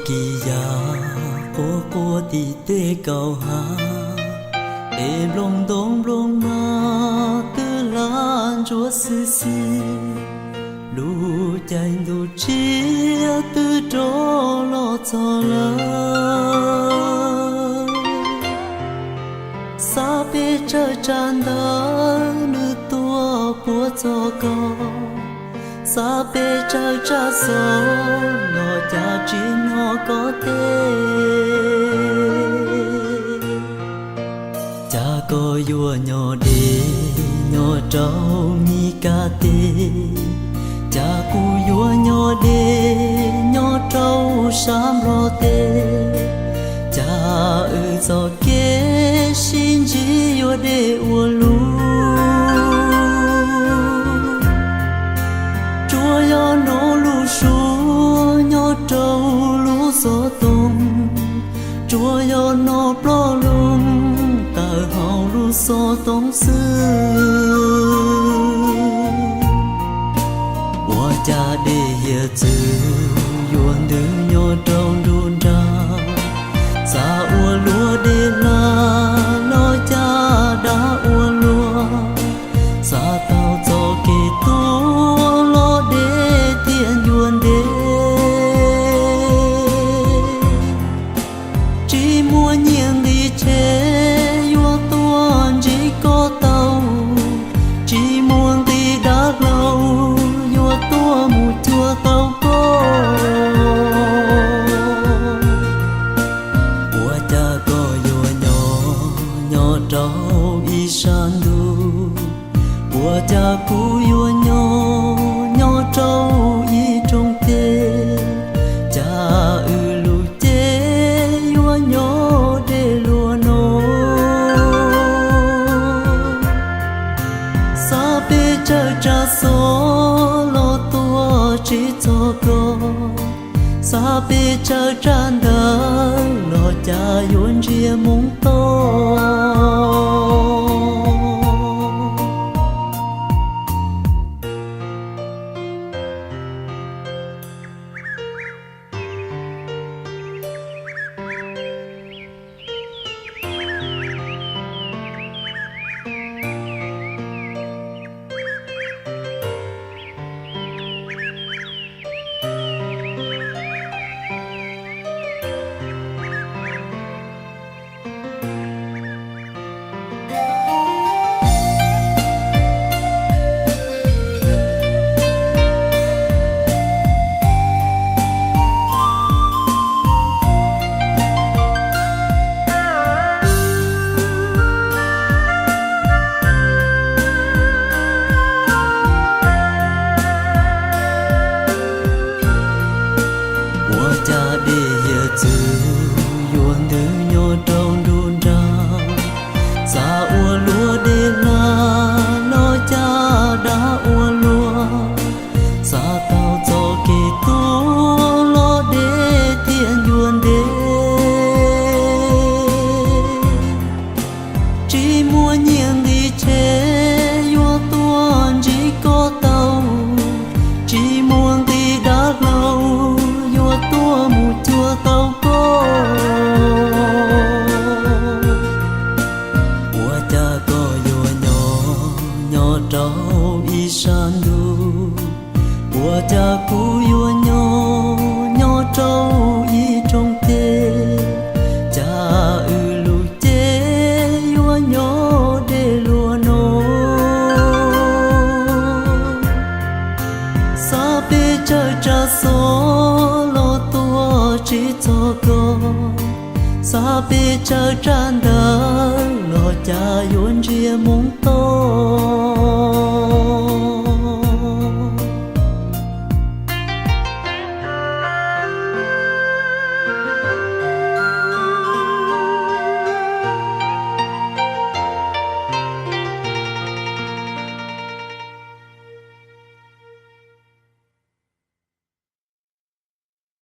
Kis yas quaj quaj tim tej kaum hav, es nplooj ntoo nplooj mab twb hlab ntsuab xwb xwb. Lub caij ntuj tshiab twb rov los txog lawm. Xav peb tsawg tsam ntawd nws tuaj puag txog ko, xav peb tsawg tsam xov los cas tsis hnov koj teb. Cas koj yuav nyob deb nyob rau Mis Kas teb, cas kuv yuav nyob deb nyob rau sab Nplog teb. Cas wb txoj kev sib ntsib yuav deb ua luaj. Tsuas yog hnov lub suab nyob rau lub xov tooj, tsuas yog hnov ploj loo tawm hauv lub xov tooj xwb. Ua cas dej hiav txwv yuav ntws nyob rau nruab nrab, xav ua luam dej hla los cas dav ua luaj, xav taug txoj kev tuaj los deb thiaj ncua ntev. Tsis muaj nyiaj nqi tshev yuav tuaj ntsib koj tau, tsis muaj nqi dav hlau yuav tuaj mus cuag tau koj. Ua cas koj yuav nyob nyob rau ib sab ntuj, ua cas kuv yuav nyob nyob rau ib rooj teb. Cas wb lub cev yuav nyob deb luaj no. Xav peb tsawg tsam xov los tuaj tsis txog koj, xav peb tsawg tsam ntawd los cas yuav ntsia mus tod. Ua cas dej hiav txwv yuav ntws nyob rau nruab nrab, xav ua luam dej hla los cas dav ua luaj, xav taug txoj kev tuaj los deb thiaj ncua ntev. Tsis muaj nyiaj nqi tshev yuav tuaj ntsib koj tau, tsis muaj nqi dav hlau yuav tuaj mus cuag tau koj. Ua cas koj yuav nyob nyob rau ib sab ntuj, ua cas kuv yuav nyob nyob rau ib rooj teb. Cas wb lub cev yuav nyob deb luaj no. Xav peb tsawg tsam xov los tuaj tsis txog koj, xav peb tsawg tsam ntawd los cas yuav ntsia mus tod.